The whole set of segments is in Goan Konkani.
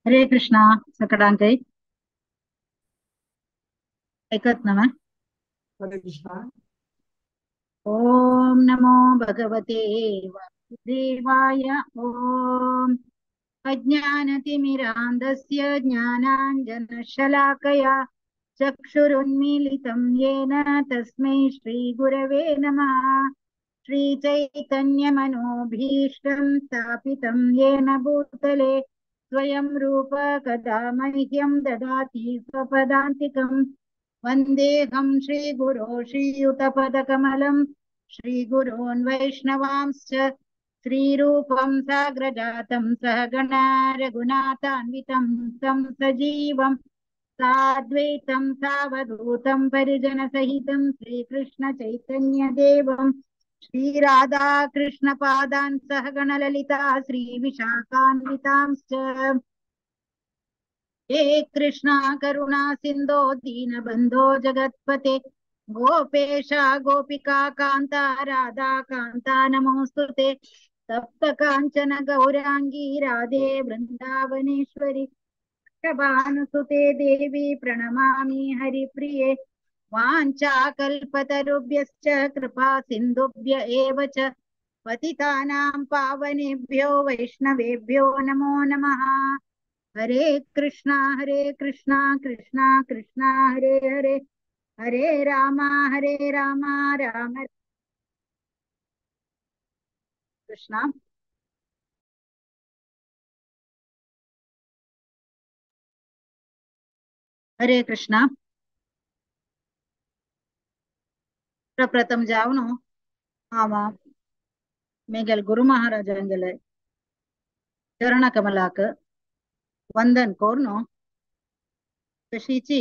हरे कृष्णा सकडांकय ऐकत ना? हरे कृष्णा। ओम नमो भगवते वासुदेवाय। ओम अज्ञानतिमिरान्धस्य ज्ञानाञ्जनशलाकया चक्षुरुन्मीलितं येन तस्मै श्रीगुरवे नमः। श्रीचैतन्यमनोभीष्टं स्थापितं येन भूतले स्वयं रूप कदा मह्यं ददाति स्वपदान्तिकं। वन्देऽहं श्रीगुरो श्रीयुतपदकमलं श्रीगुरून् वैष्णवांश्च श्रीरूपं साग्रजातं सहगणा रघुनाथान्वितं तं सजीवं साद्वैतं सावधूतं परिजनसहितं श्रीकृष्णचैतन्यदेवं श्रीराधाकृष्णपादान् सहगणललिता श्रीविशाखान्वितांश्च। हे कृष्णा करुणा सिन्धो दीनबन्धो जगत्पते गोपेश गोपिका कान्ता राधा कान्ता नमोऽस्तु ते। तप्त काञ्चन गौराङ्गी राधे वृन्दावनेश्वरि वृषभानुसुते देवी प्रणमामि हरिप्रिये। वाञ्छाकल्पतरुभ्यश्च कृपा सिन्धुभ्य एव च पतितानां पावनेभ्यो वैष्णवेभ्यो नमो नमः। हरे कृष्णा कृष्णा कृष्णा हरे हरे, हरे राम राम कृष्णा। हरे कृष्णा। प्रथम जावनो आवा मेगल गुरु महाराजांगेले चरण कमलाक वंदन cornu. तशीची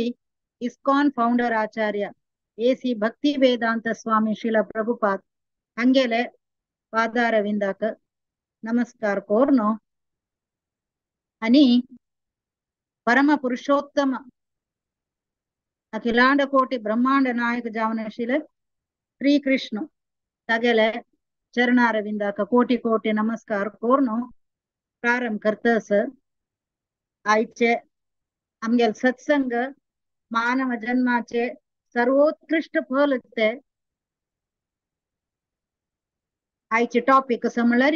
ISKCON founder Acharya A C Bhakti Vedanta Swami Srila Prabhupada हंगेले पादारविंदाक नमस्कार कोर्नो। आणि परम पुरुषोत्तम अखिलांड कोटि ब्रह्मांड नायक जावन श्रील श्रीकृष्ण तगेले चरणारविंदाक कोटि कोटि नमस्कार कोर्नो प्रारंभ करतस। आयचे आमगेल सत्संग मानव जन्माचे सर्वोत्कृष्ट फल ते। आयचे टॉपिक असं म्हणल्यार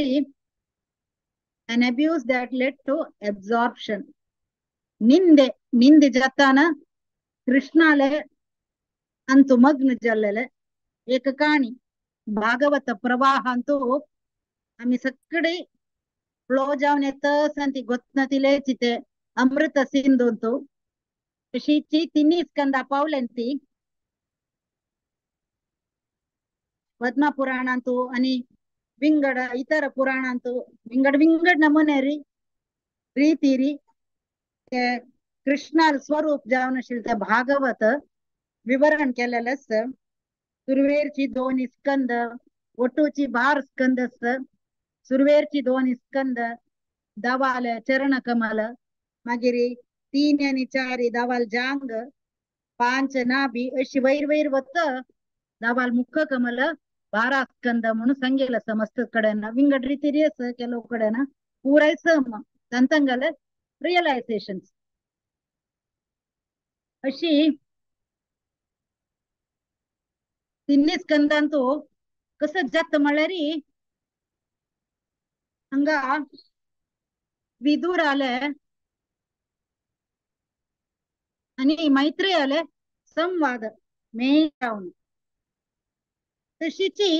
an abuse that led to absorption. निंदे निंदे जाताना कृष्णाले अंतु मग्न जाल्लेले एक काणी भागवत प्रवाहांतु आमी सगळे फ्लो जावन येतस आनी ती गोत्नातिलेची ते अमृत सिंधूंतु तशीची तिन्ही स्कंदा पावल्यान ती पद्म पुराणांतु आणि विंगड इतर पुराणांतु विंगड विंगड नमुने रीतिरी ते कृष्णाल स्वरूप जावन आशिल्लें ते भागवत विवरण केलेलें आसा। सुरवेरची दोन स्कंद, ಒಟ್ಟುಚಿ ಬಾರ್ ಸ್ಕಂದ, सुरवेरची दोन स्कंद, दवाल चरण कमल, मागीर 3 आनी 4 दवाल जांग, 5 नाभी अशी वयर वयर वत दवाल मुख कमल 12 स्कंद म्हणून सांगेल समस्त कडेन विंगड रितीरी आसा ಕೆಲವು कडेन पुराय सम तांतंगले रियलायझेशन अशी तिन्ही स्कंदांतु कसं जाता म्हळ्यार हांगा विदूर आले आणि मैत्री आले संवाद मेळावन। तशीची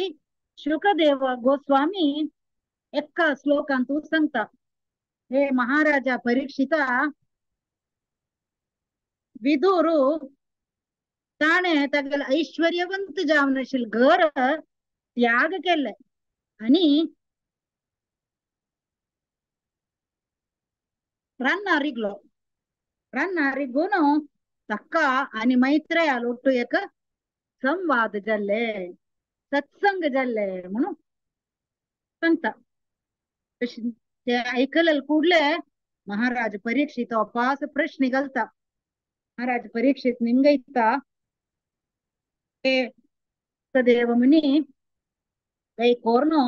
शुकदेव गोस्वामी एका श्लोकांतु सांगता, हे महाराजा परीक्षिता, विदूर ताणे तागेले ऐश्वर्यवंत जावन आशिल्लें घर त्याग केले आणि रान्ना रिगलो। रान्ना रिगून ताका आनी मैत्रेया ಒಟ್ಟು एक संवाद जाल्ले, सत्संग जाल्ले म्हणून सांगता। ते ऐकले ಕೂಡ್ಲೆ महाराज परीक्षित अपास प्रश्न घालता। महाराज परीक्षित निंगयता, देव मुनी ಕೈ कोर्नो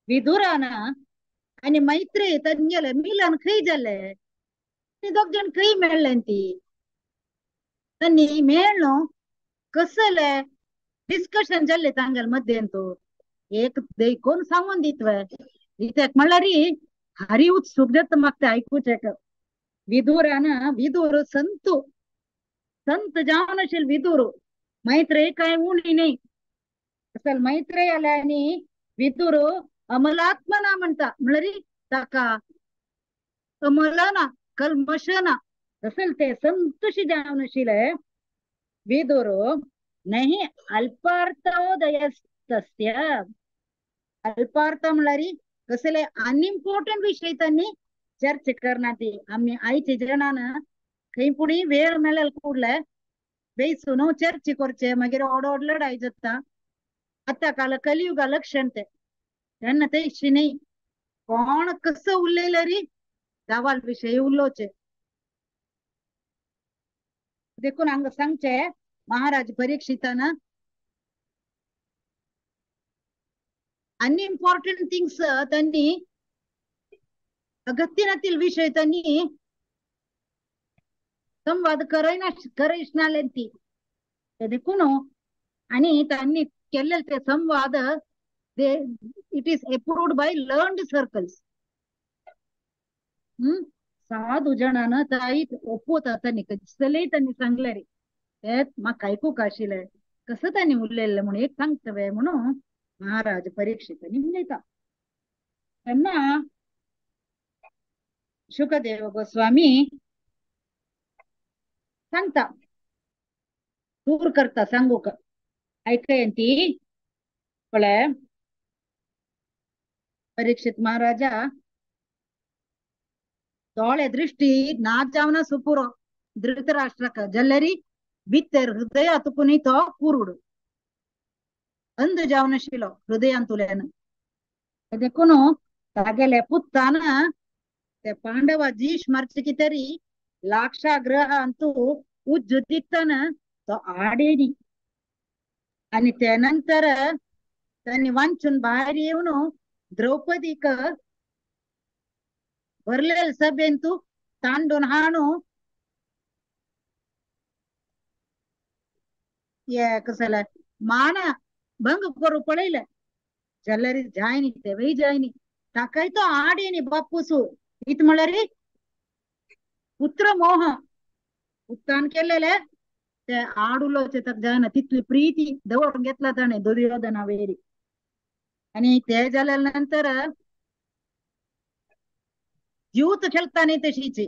विदुरान आणि मैत्री तंगेले मिलन खंय जालें दोग जण खंय मेळ्ळे ती तांणी मेळ्ळो कसले डिस्कशन जाल्ले तांगेले मध्येंतू एक कोण सांगून दितवे कित्याक म्हणल्यार हरी उत्सुक जाता म्हाका तें आयकुचें. विदुरान विदुर संत संत जावन आशिल्ले विदुर मैत्रेय काय उणी न्ही असल मैत्रेय आल्या आनी विदुर अमलात्मना म्हणटा म्हणल्यार ताका अमलना कल्मशना असल ते संतोशी जावन आशिल्ले विदुर नहीं अल्पार्थोदयस्तस्य. अल्पार्थ म्हणल्यार कसले अनइम्पॉर्टंट विशय त्यांनी चर्चा करना ती. आमी आयचे जणान खंय पुणी वेळ मेळ्ळें कुडले बेसून चर्चा करचे मागीर ओड लढाई जाता. आतां काल कलियुगा लक्षण ते तेन्ना तेशी न्ही कोण कसो उलयले री दावाल विशय उलोवचे. देखून हांगा सांगचे महाराज परीक्षितान अनइम्पॉर्टंट थिंग्स त्यांनी अगत्यनातील विषय त्यांनी संवाद करयनासले ती. देखून आणि त्यांनी केलेले ते संवाद they it is approved by learned circles. साधू जणान ताई ओपवता त्यांनी कसलेय त्यांनी सांगले रे ते म्हाका आयकूंक आशिल्लें कसं त्यांनी उलयल्लें म्हणून एक सांगता म्हणून महाराज परीक्षितांनी उलयता. तेन्ना शुकदेव गोस्वामी सांगता दूर करता सांगूक आयकयंती पळय परीक्षित महाराजा दोळे दृष्टी ना जावना सुपुरो धृतराष्ट्राक जल्लरी भितर हृदया तुकून तो कुरुड अंध जावन आशिल्लो हृदयांतुल्यान. देखून तागेले पुत्तान ते पांडवा जीश मारचे कितें लाक्षाग्रह अंतू उज्जू दितान तो आडेनी. आनी ते नंतर त्यांनी वांचून भायर येवन द्रौपदीक भरलेले सभेंतू तांडून हाणू हे कसले मान भंग करू पळयले जाल्यार जायनी तेवय जायनी ताकाय तो आडेनी बापूसू इत म्हणल्यार पुत्र मोह पुत्रान केलेले ते आड उलोवचे ताका जायना तितली प्रीती दवरून घेतला ताणें दुर्योधना वेरी. आनी ते जाल्या नंतर ज्यूत खेळटा न्ही तशीची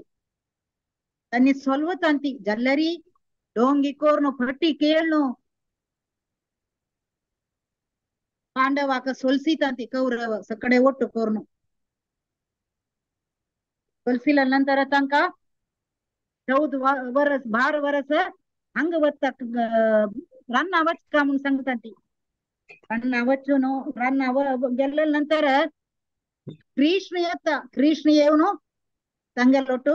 तांणी सोलवता ती जाल्यार डोंगी करून फटी केळ्ळू पांडवाक सोलसिता ती कौरव सगळे ಒಟ್ಟು करून सोलसिल्या नंतर तांकां 14 वर्स 12 वर्स हांगा वता रान्ना वचका म्हणून सांगता ती. रान्ना वचून रान्ना गेल्या नंतर कृष्ण येता. कृष्ण येवन तांगेलो ಒಟ್ಟು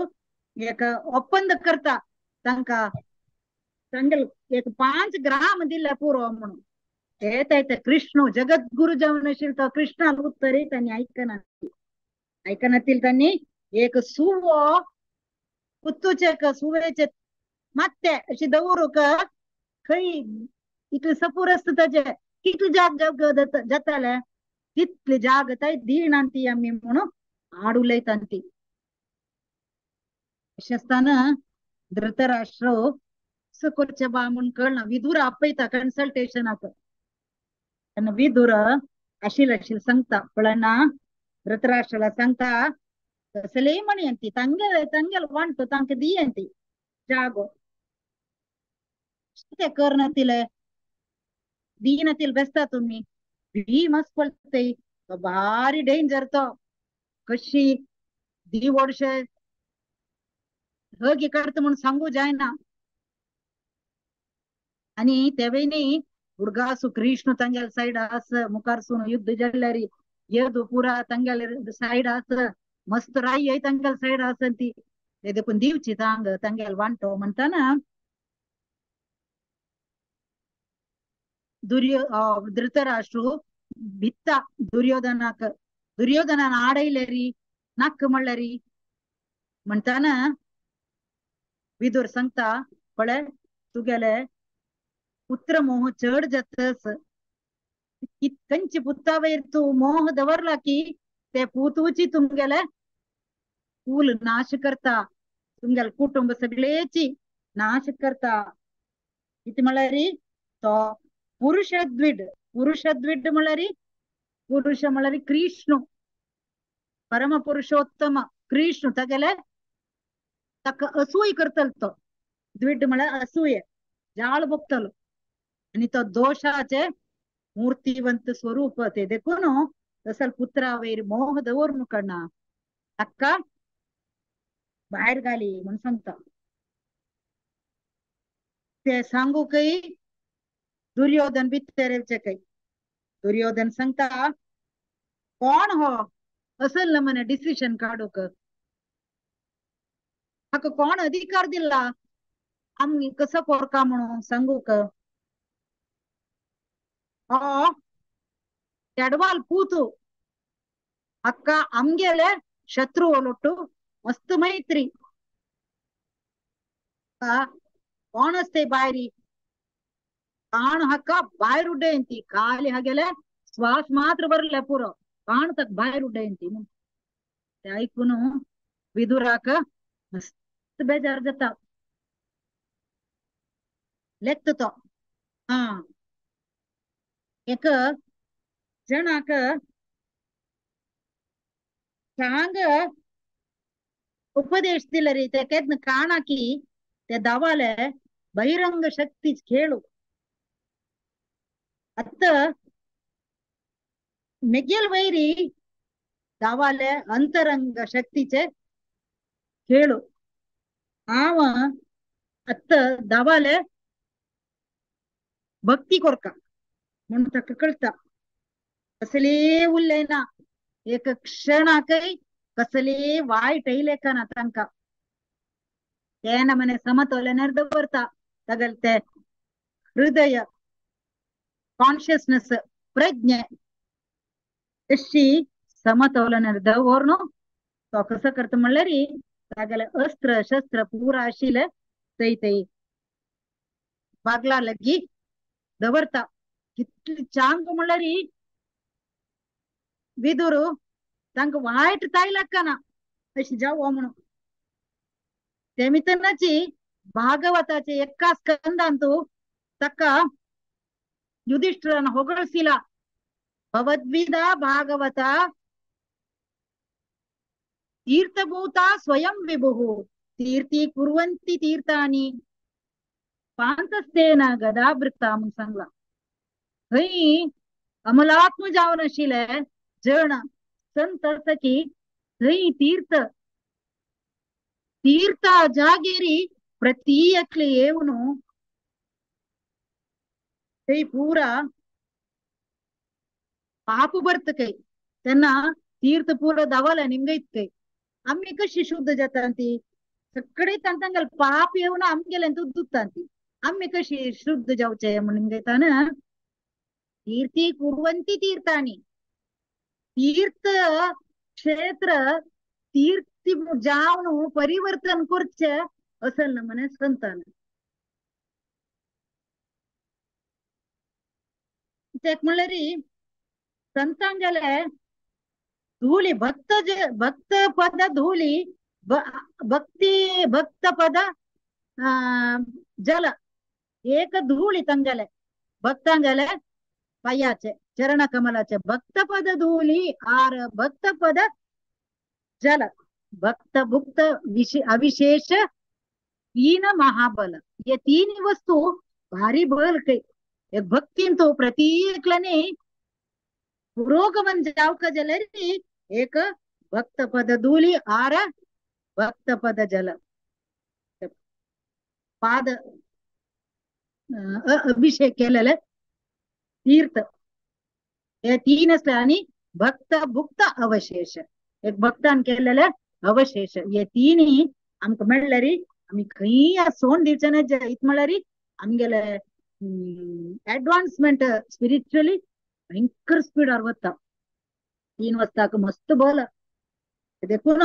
एक ಒಪ್ಪಂದ करता तांकां तांगेल एक 5 ग्राम दिले पुरो म्हणून. येता कृष्ण जगद्गुरु जावन आशिल्लो तो कृष्णान उत्तरी तांणी आयकना आयकनातील तांणी एक सुवो पुत्तूचे सुवेचे मात्ते अशी दवरूक खंय इतले सपूर आसता ताजे कितले जाग जाग जाताले तितले जाग ताय दिना ती आमी म्हणून आड उलयता ती. अशें आसतना धृतराष्ट्र करचें बा म्हूण कळना. विदुर आपयता कन्सल्टेशनाक तेन्ना विदुर आशिल्ले आशिल्ले सांगता पळयना धृतराष्ट्राला सांगता कसलेय म्हणी ती तांगेले तांगेले वांटो तांकां दियंती जागो कितें करनातिले दिनातील बेसता तुमी भीम पळतय तो भारी डेंजर तो कशी दी व्हडशे हगी काडटा म्हूण सांगू जायना. आनी तेवय न्ही भुरगासू कृष्ण तांगेले सायड आस मुखारसून युद्ध जाल्यार यदु पुरा तांगेले सायड आस मस्त राय तांगेले सायड आस ती ते देखून दिवची तांग तांगेले वांटो म्हणटाना धृतराष्ट्र भित्ता दुर्योधनाक दुर्योधनान आडयले री नाक म्हणले री म्हणटाना विदुर सांगता पळय तुगेले पुत्र मोह चड जातस कंची पुत्ता वयर तूं मोह दवरला की ते पुतूची तुमगेले कुल नाश करता, तुमगेले कुटुंब सगळेची नाश करता. कितें म्हळ्यार तो पुरुषद्विड. पुरुषद्विड म्हळ्यार पुरुष म्हळ्यार कृष्ण, परम पुरुषोत्तम कृष्ण तागेले ताका असूय करतलो तो. द्विड म्हळ्यार असूय, जाळ भोगतलो आनी तो दोशाचे मूर्तिवंत स्वरूप ते. देखून तसल पुत्रा वयर मोह दवरून कडना ताका भायर घाली म्हूण सांगता. ते सांगूकय दुर्योधन भितर येवचे काय. दुर्योधन सांगता कोण हो असल ना मने डिसिशन काडूक, हाका कोण अधिकार दिला आमी कसो कोरका म्हणून सांगूक. हो चेडवाल पूतू हाका आमगेले शत्रू ओलೊಟ್ಟು मस्त मैत्री, कोण असते बायरी काण हाका भायर उड्डयंती, खाली हागेले श्वास मात्र बरले पुरो, काण तक भायर उड्डयंती. ते ऐकून विदुराक मस्त बेजार जाता. लेखता तो हा एक जणाक सांग उपदेश दिले रे, ते केन्ना काणा की ते दावाले बहिरंग शक्ती खेळू. अत्त मेगेल वैरी दावाले अंतरंग शक्तीचे खेळू. हांव अत्त दावाले भक्ती कोरका म्हणून ताका कळटा. कसले उरले ना एक क्षणाकय कसले वायट लेखना तांकां. ते नमने समतोलनार दवरता तागेले ते हृदय कॉन्शियसनेस प्रज्ञे तशी समतोलनार दवरून तो कसो करता म्हणल्यार तागेले अस्त्र शस्त्र पुरा आशिल्ले थंय थंय बागला लगी दवरता. कितली चांग म्हणल्यार विदुर तांकां वायट ताय लागना अशी जावो म्हणून. ते मितनाची भागवताचे एका स्कंदांतु ताका युधिष्ठिरान होगळसिला भवद्विदा भागवता तीर्थभूता स्वयं विभुः तीर्थी कुर्वन्ति तीर्थानि पांतस्तेन गदावृत्ता म्हणून सांगला. थंय अमलात्म जावन आशिल्ले जण संत आसा की थंय तीर्थ तीर्थ जागेरी प्रति एकले येवन थंय पुरा पाप भरता काय तेन्ना तीर्थ पुरा दावाला निमगयत काय. आमी कशी शुद्ध जाता ती सगळे तांकां पाप येवन आमगेले दुत्ता ती आमी कशी शुद्ध जावचे म्हणून निमगयता ना. तीर्थी कुर्वन्ति तीर्थानि तीर्थ क्षेत्र तीर्थी जावन परिवर्तन करचे असल नमने संतान. तेक म्हणल्यार संतांगेले धूली भक्त भक्त पद धूली भक्ती भक्त पद जल एक धूळी तांगेले भक्तांगेले पायाचे चरण कमलाचे भक्त पद धूली are भक्त पद जल भक्त भुक्त अविशेष तीन महाबल. हे तीन वस्तू भारी बल काही एक भक्तीन तो प्रत्येकल्याने पुरोगमन जावका जाल्यार एक भक्त पद धूली are भक्त पद जल पाद अभिषेक केलेले तीर्थ हे तीन असले आणि भक्त भुक्त अवशेष एक भक्तान केलेले अवशेष हे तिन्ही आमकां मेळ्ळ्यार आमी खंय सोण दिवचे ना. इत म्हळ्यार आमगेले एडवान्समेंट स्पिरिच्युअली भयंकर स्पीडार वता. तीन वस्ताक मस्त बल देखून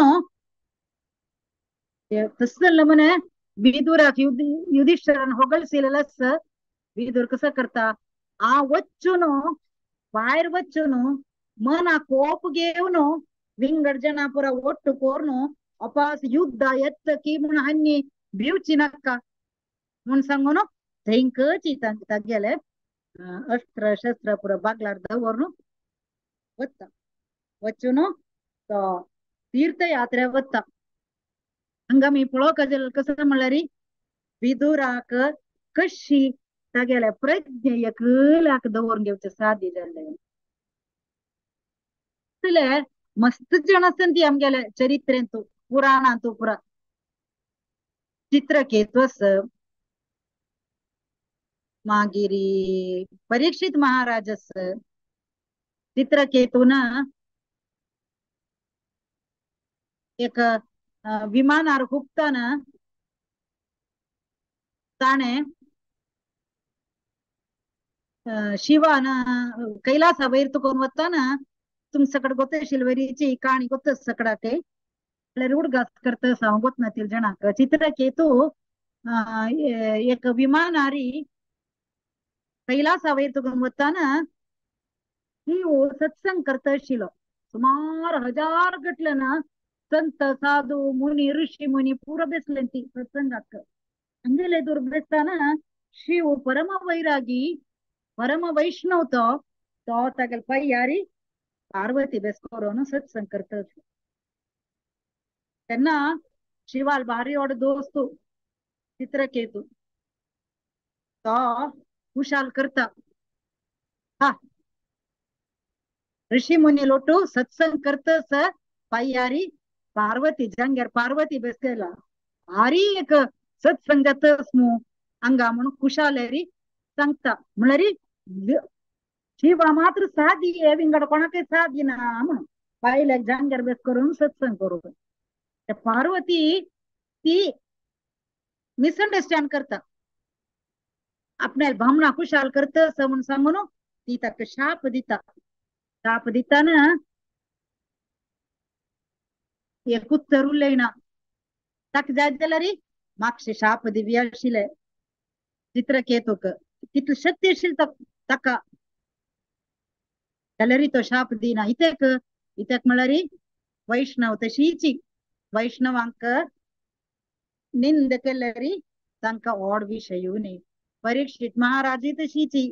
तसले म्हणे विदुराक युधिष्ठिरान होगळशिलेलस विदुर कसो करता आ वच्चून भायर वच्चून मना कोप घेवन विंगड जना पुरा ಒಟ್ಟು ಕೋರ್ನು अपास युद्ध येत की म्हूण हांणी भिवची नाका म्हूण सांगून थंयकच तागेले अस्त्र शस्त्र पुरा बागलार दवरून वता वचून तो तीर्थयात्रे वता. हांगा आमी पळोवंक जाल्यार कसो म्हणल्यार विदुराक कशी तागेले प्रज्ञ एकल्याक दवरून घेवचें साध्य जाल्लें. इतले मस्त जण आसता आमगेले चरित्रेंतू पुराणांतू पुरा चित्रकेतू मागीर परीक्षित महाराजस चित्रकेतून एक विमानार हुपताना ताणे शिवान कैलासा वयर तुकोन वताना तुमच्याकडे ಗೊತ್ತಿಲ್ವರಿಚಿ ಕಾಣಿ ಗೊತ್ತ ಸಕಡಾಕೆ उडगास करत हांव गोत नातील जणांक चित्रकेतू एक विमानारी कैलासा वयर तुकोन वताना शिव सत्संग करत आशिल्लो. सुमार हजार गटले ना संत साधू मुनी ऋषी मुनी पुरो बेसले ती सत्संगाक. हंगेले दूर बेसताना शिव परम वैरागी परम वैष्णव तो तो तागेले पय्यारी पार्वती बेसकोरोन सत्संग करत. तेन्ना शिवाल भारी व्हड दोस्तू चित्रकेतू तो खुशाल करता हा ऋषी मुनी लोटू सत्संग करतस पाय्यारी पार्वती जांग्यार पार्वती बेसकेला भारी एक सत्संग जातस मू हांगा म्हणून खुशालेरी सांगता. म्हणल्यार शिवा मात्र साधी विंगड कोणाकय साधी ना म्हणून बायलेक जांग्यार बेस करून सत्संग करूं. पार्वती ती मिसअंडरस्टँड करता आपल्याला भावना खुशाल करतस म्हणून सांगून ती ताका शाप दिता. शाप दिताना एक उत्तर उलयना ताका जाय जाल्यार मातशें शाप दिवी आशिल्ले चित्रकेतूक तितली शक्ती आशिल्ली ताका जाल्यार तो शाप दिना. इत्याक इत्याक म्हळ्यार वैष्णव तशीची वैष्णवांक निंद केल्यार तांकां व्हड विशय न्ही. परीक्षित महाराजी तशीची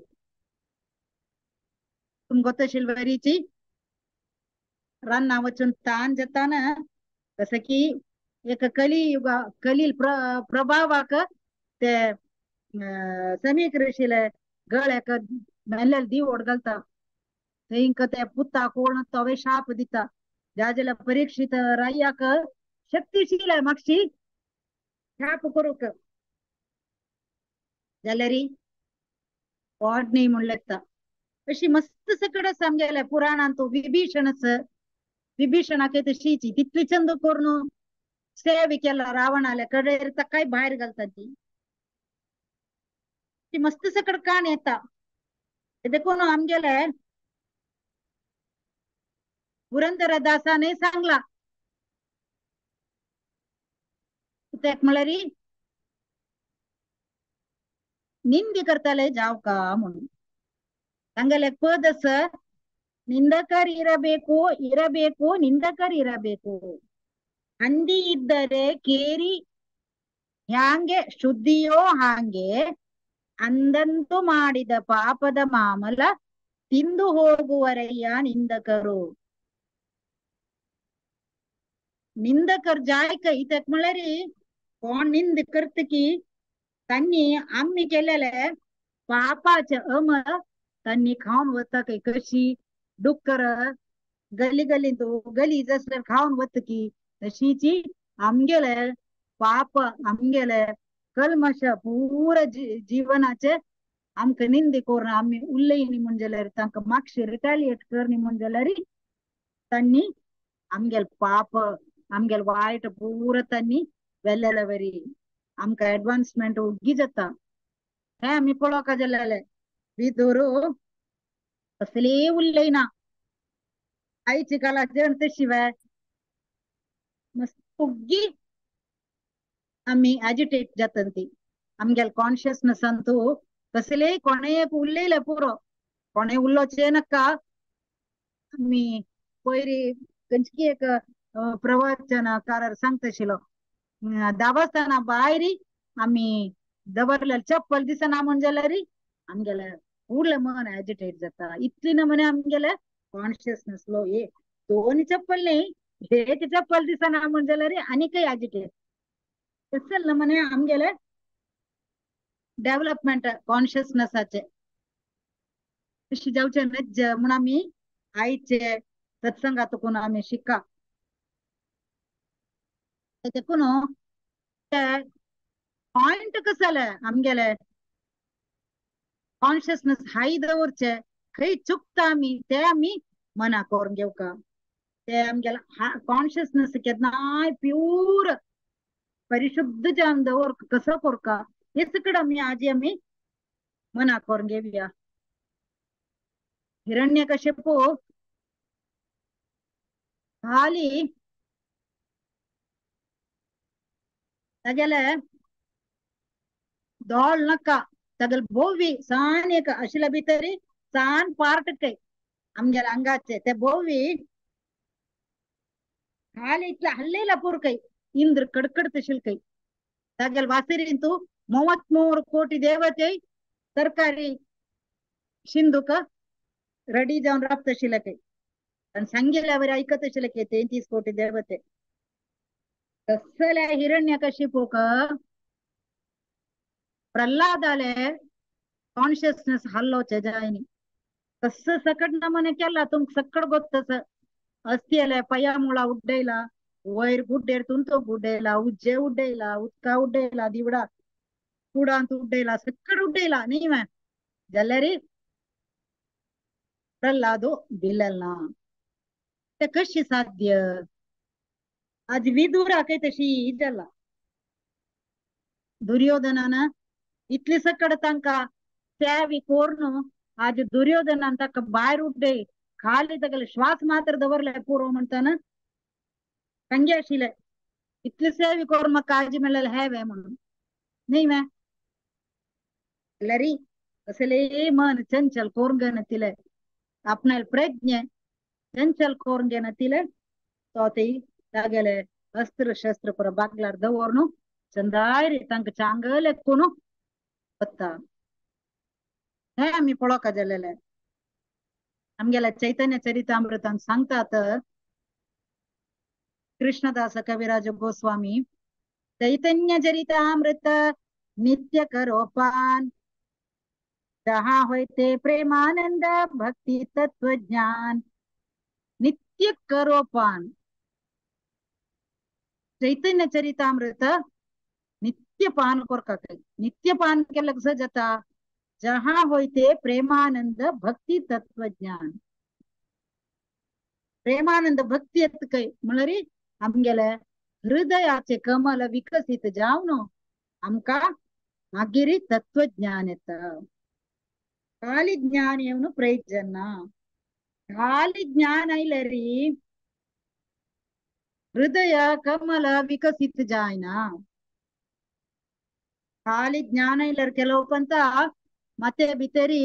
तुमकां तशील वरीची रान्ना वचून तान जाताना जसं की एक कलियुगा कलील प्रभावाक ते समीक ऋषीले गळ्याक मेल्लेले दिवोड घालता थंय ते पुता कोण तवे शाप दिता. ज्या जाल्यार परीक्षित रायाक शक्तिशील मातशी शाप करूंक जाल्यार व्हड न्ही म्हूण लेखता. अशी मस्त सकड आमगेल्या पुराणांत विभीषणच विभीषणाक तशीची तितली चंद करून सेव केला रावणाल्या कडेर ताकाय भायर घालता ती ती मस्त सकड काण येता. देखून आमगेले पुरंदरदासाने सांगला कित्याक म्हळ्यार निंदी करताले जाव का म्हणून तांगेले पद आसा ನಿಂದಕರಿರಬೇಕು ಇರಬೇಕು ನಿಂದಕರಿರಬೇಕು ಹಂದಿ ಇದ್ದರೆ ಕೇರಿ ಹ್ಯಾಂಗೆ ಶುದ್ಧಿಯೋ ಹಾಗೆ ಅಂದಂತು ಮಾಡಿದ ಪಾಪದ ಮಾಮಲ ತಿಂದು ಹೋಗುವರಯ್ಯ ನಿಂದಕರು. निंदकर जाय इत्याक म्हळ्यार कोण निंद करता की तांणी आमी केलेले पापाचे अमल तांणी खावन वता काय कशी डुक्कर गली गलींत गलीज आसल्यार खावन वता की तशीची आमगेले पाप आमगेले कल्मश पुरा जीवनाचे आमकां निंदी करून आमी उलयनी म्हूण जाल्यार तांकां मातशें रिटालिएट करनी म्हूण जाल्यार तांणी आमगेले पाप आमगेले वायट पुरा तांणी वेल्लेले वरी आमकां एडवान्समेंट ओग्गी जाता. हें आमी पळोवंक जालें विदुर कसलेय उलयना आयची काळात जण तशी वे मस्त ओग्गी आमी एजिटेट जाता ती आमगेले कॉन्शियसनेस अंतू कसले कोणें एक उलयलें पुरो कोणें उलोवचें नाका. आमी पयरी खंयची एक प्रवचनकार सांगता आशिल्लो दावास्ताना भायर आमी दवरलें चप्पल दिसना म्हण जाल्यार आमगेलें उरलें मन एजिटेट जाता. इतली नमुने आमगेलें कॉन्शियसनेस लो ए दोन चप्पल न्ही एक चप्पल दिसना म्हण जाल्यार आनीकय एजिटेट. तसले नमुने आमगेलें डेव्हलपमेंट कॉन्शियसनेसाचे अशें जावचें नज्ज म्हूण आमी आयचे सत्संगातून आमी शिका. देखून पॉयंट कसं जालें आमगेले कॉन्शियसनेस हाय दवरचे खंय चुकता आमी ते आमी मना करून घेवका. ते आमगेले कॉन्शियसनेस केन्नाय प्यूर परिशुद्ध जावन दवर कसो करका हे सगळं आमी आजी आमी मना करून घेवया. हिरण्यकश्यपू खाली तागेले दोळ नाका तागेले भोवी सान एक आशिल्ल्या भितरी सान पार्ट काय आमगेले अंगाचे ते भोवी खाली इतले हल्लेला पुर काय इंद्र कडकडत आशिल्ले काय तागेले वासिरींतू 33 कोटी देवते तरकारी शिंदूक रेडी जावन राबता आशिल्ले काय आनी सांगिल्ल्यावर आयकत आशिल्ले काय 33 कोटी देवते. तसल्या हिरण्यकशिपूक प्रल्हादाले कॉन्शियसनेस हल्लोचे जायनी तस सकट नमुने केला तुमकां सकट गोत्तस अस्तियले पया मुळा उड्डयला वयर गुड्डेर तुमचो उड्डयला उज्जे उड्डयला उदका उड्डयला दिवडा कुडांत उड्डयला सकट उड्डयला न्ही मॅ जाल्यार प्रल्हादो बिलल ना. ते कशी साध्य आज विदुराकय तशी जाला दुर्योधनान इतली सकड तांकां सेवी कोरून आज दुर्योधनान ताका भायर उड्डय खाली तागेले श्वास मात्र दवरले पुरो म्हणटाना सांगे आशिल्ले इतली सेवी करून म्हाका काळजी मेळ्ळें हेवे म्हणून न्ही मॅ. जाल्यार कसलेय मन चंचल करून घेनातिले आपणाले प्रज्ञ चंचल करून घेनातिले तो ती तागेले अस्त्र शस्त्र पुरो बागलार दवरून चंदाय तांकां चांगले कोण वता. हे आमी पळोवका जालेले आमगेल्या चैतन्य चरितामृतान सांगतात कृष्णदास कविराज गोस्वामी चैतन्य चरितामृत नित्य करो पान जहाँ होते प्रेमानंद भक्ति तत्व ज्ञान. नित्य करो पान चैतन्य चरितामृत नित्य पान करका. नित्य पान केल्यार कसं जाता जहाँ होते प्रेमानंद भक्ति तत्व ज्ञान. प्रेमानंद भक्ती येत काय म्हणल्यार आमगेले हृदयाचे कमल विकसीत जावन आमकां मागीर तत्वज्ञान येता. खाली ज्ञान येवन प्रयोजन ना. खाली ज्ञान आयल्यार हृदय कमल विकसीत जायना. खाली ज्ञान आयल्यार ಕೆಲವು पंತ ಮತ್ತೆ भितरी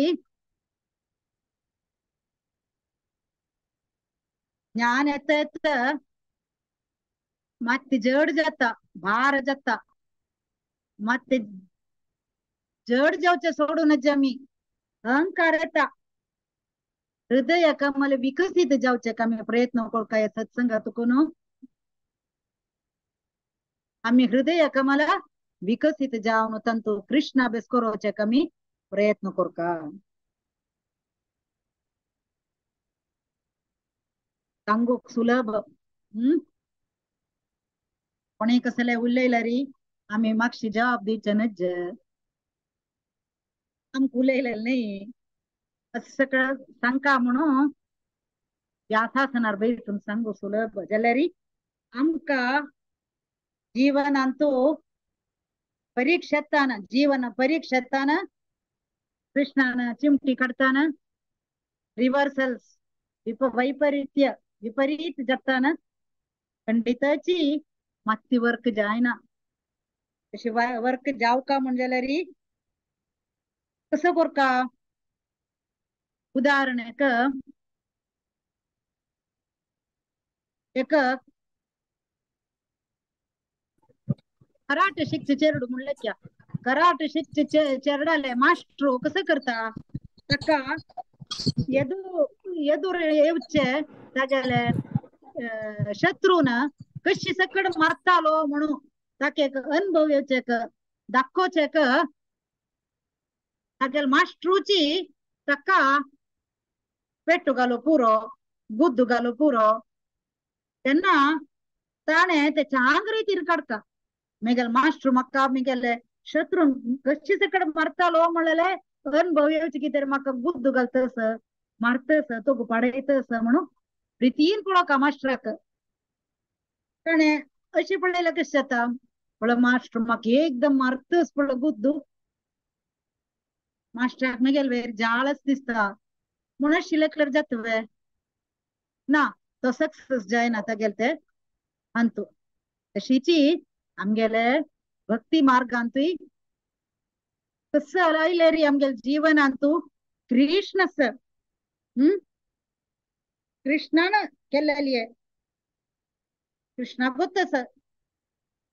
ज्ञान येता येता मात्ती जड जाता भार जाता मात्ते जड जावचे सोडून आमी अहंकार येता. हृदय कमल विकसीत जावचे आमी प्रयत्न करता सत्संगातून आमी हृदय कमल विकसीत जावन तांतू कृष्ण अभ्यास करोवचे आमी प्रयत्न करता. सांगूक सुलभ कोणें कसलें उलयल्यार आमी मातशी जबाब दिवचे नज्ज आमकां उलयलें न्ही अशें सगळं सांगका म्हणून व्यासासनार बैसून सांगू सुलभ जाल्यार आमकां जीवनांतू परीक्षेताना जीवन परीक्षेताना कृष्णान चिमटी काडताना रिवर्सल्स वैपरीत्य विपरीत जाताना खंडिताची मात्ती वर्क जायना. तशी वर्क जावका म्हण जाल्यार कसो करका? उदाहरणाक एक कराटे शिकचे चेरडू म्हणले क्या, कराटे शिकचे चेरडाले मास्टर कसं करता, ताका येदूर येवचे तागेले शत्रून कशी सकड मारतालो म्हणून ताका एक अनुभव येवचे दाखोवचे तागेले मास्टरूची ताका पेटू घालो पुरो, बुद्द घालो पुरो, तेन्ना ताणें ते चांग रितीन काडटा. मेगेले मास्टर म्हाका मेगेले शत्रून कशी सकड मारतालो म्हणलेले अनुभव येवचे कितें म्हाका बुद्द घालतस मारतस तो पाडयतस म्हणून प्रितीन पळोवका मास्टराक. ताणें अशें पळयल्यार कशें जाता, पळय मास्टर म्हाका एकदम मारतस पळय बुद्द, मास्टराक मेगेले वेर जाळच दिसता म्हणून शिलेकल्यार जाता वे ना, तो सक्सेस जायना तागेले ते अंतू. तशीची आमगेले भक्ती मार्गांतूय कसं आयले री आमगेले जीवनांतू कृष्ण सर कृष्णान केल्लेली कृष्णा गोत्तस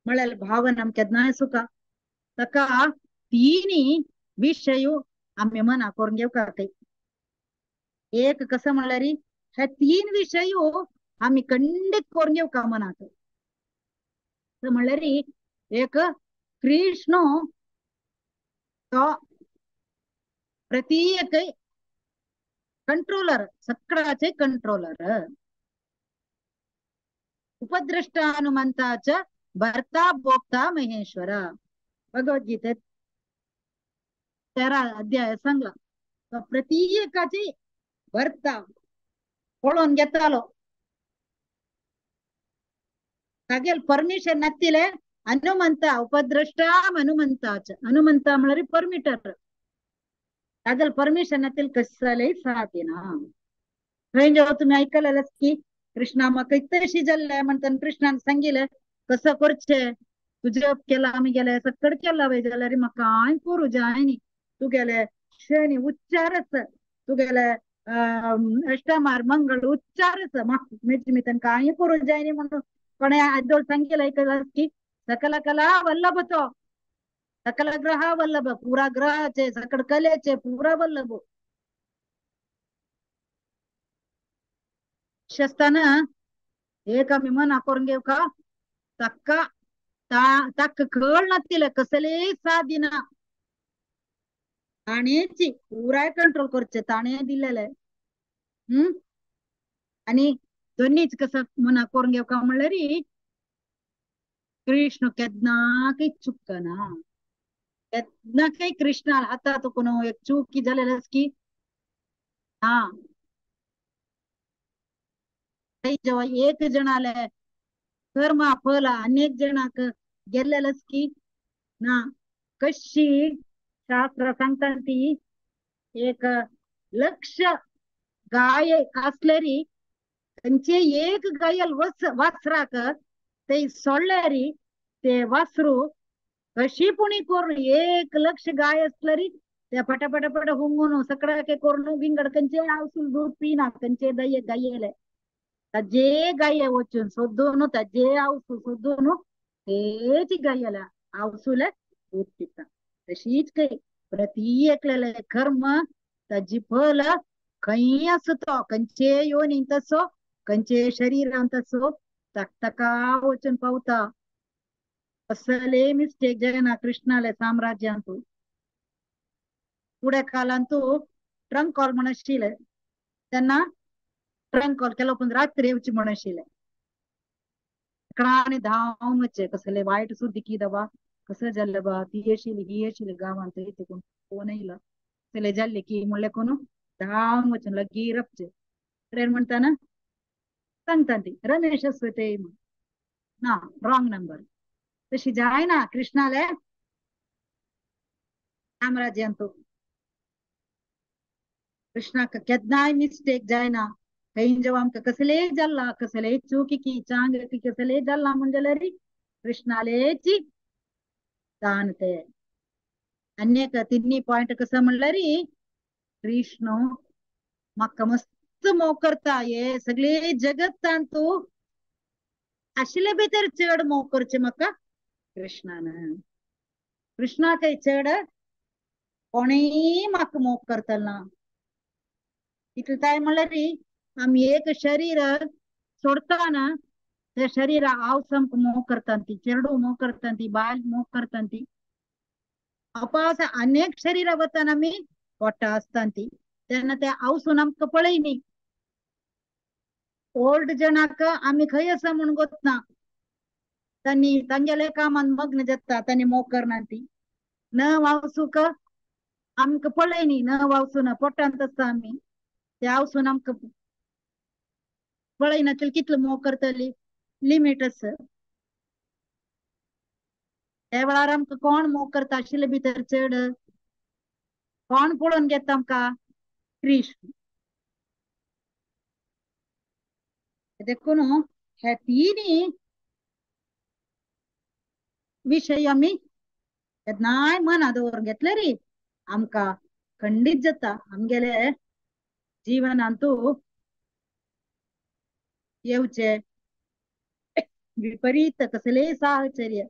म्हळ्यार भावना आमकां केन्नाय सुखा ताका तिनी विशय आमी मना करून घेवका. एक कसं म्हणल्यार हे तीन विशय आमी खंडीत करून घेवका मनात. म्हणल्यार एक कृष्ण तो प्रत्येक कंट्रोलर, सगळ्याचे कंट्रोलर. उपद्रष्टा हनुमंताच भर्ता भोक्ता महेश्वर, भगवद्गीतेत 13 अध्याय सांगला. तो प्रत्येकाची भर्ता पळोवन घेतालो, तागेल परमिशन नातिले हनुमंता उपद्रष्टा हनुमंताच, हनुमंता म्हळ्यार परमिटर, तागेल परमिशन नातील कसलेय साथ ना. थंय जेव्हा तुम्ही ऐकलेलंच की कृष्णा म्हाका इतशी जाल्ले म्हणटा कृष्णान सांगिल्लें कसं करचें, तुजें केला आमी गेले सकड केला वय जाल्यार म्हाका कांय करूं जाय न्ही, तुगेले शनी उच्चारच तुगेले अष्टमार मंगळ उच्चारच म्हाका मेजमितान कांय करूं जाय न्ही म्हणून कोणें आदोळ सांगिल्लें ऐकलां की सकल कला वल्लभ तो, सकल ग्रह वल्लभ, पुरा ग्रहाचे सकड कलेचे पुरा वल्लभ. शस्ताना एक आमी मना करून घेवका ताका ताका कळ नातिले कसले सादिना, ताणेची पुराय कंट्रोल करचे ताणें दिलेले. आनी दोनीच कसं मना करून घेवका म्हणल्यार कृष्ण केन्ना चुकना, केन्ना काही कृष्णा हातात कोण एक चूक जालेलंच की हा जेव्हा एक जणाले कर्म फल अनेक जणांक गेल्लेलंच की ना. कशी शास्त्र सांगता ती एक लक्ष गाय असलेरी त्यांचे एक गायल वासराक ते सोडल्यारी ते वासरू कशी पुणी करून 1 लक्ष गाय असलेरी त्या पटापटापट हुंगून सगळ्याके करून विंगड कंचे आवसून दूध पिना कंचे दये गायेले ताजे गाये वचून सोदून ताजे आवसू सोदून तेच गायेला आवसूले दूध पिता. तशीच काही प्रत्येकलेले कर्म ताजी फल खंय आसता तो खंयचे योनींत तसो खंयचे शरीरांत तसो ताका वचून पावता. कसले मिस्टेक जायना कृष्णाले साम्राज्यांतू. फुडें कालांतू ट्रंक कॉल म्हण आशिल्ले तेन्ना ट्रंक कॉल केलो पण रात्री येवची म्हण आशिल्ले आनी धांवन वचचे कसले वायट सुद्दां की दबा कसं जाल्लें बा ती आशिल्ली ही आशिल्ली गांवांत कोण फोन येयलो कसले जाल्ले की म्हणलें कोण धांवन वचून लागीं रपचे ट्रेन म्हणटाना सांगता ती रमेश आसता ते ना रॉंग नंबर. तशी जायना कृष्णाले साम्राज्यांतू. कृष्णाक केन्नाय मिस्टेक जायना. खंय जेव्हा आमकां कसलेय जाल्ला कसलेय चुकी की चांग की कसलेय जाल्ला म्हण जाल्यार कृष्णालेची तान ते. आनी एक तिन्ही पॉयंट कसं म्हणल्यार कृष्ण म्हाका मस्त मोग करता, हे सगळे जगत्तान तूं आशिल्ले भितर चड मोग करचें म्हाका कृष्णान. कृष्णाकय चड कोणीय म्हाका मोग करतलो ना. इतलें काय म्हणल्यार आमी एक शरीर सोडता ना त्या शरीरा आवस आमकां मोग करता ती, चेडूं मोग करता ती, बायल मोग करता ती. अपास अनेक शरीरा वतान आमी पोटा आसता ती, तेन्ना ते आवसून आमकां पळय न्ही. ओल्ड जणाक आमी खंय आसा म्हूण गोतना, तांणी तांगेले कामान मग्न जाता, तांणी मोग करना ती. न वावसूक आमकां पळय न्ही, न वावसून पोटांत आसता आमी, ते आवसून आमकां पळयना कितलो मोग करतली लिमीट आसा. त्या वेळार आमकां कोण मोग करता आशिल्ले भितर चड कोण पळोवन घेता आमकां? कृष्ण. देखून हे तिन्ही विशय आमी केन्नाय मना दवरून घेतले री आमकां खंडीत जाता आमगेले जीवनांतू येवचे विपरीत कसलेय साहचर्य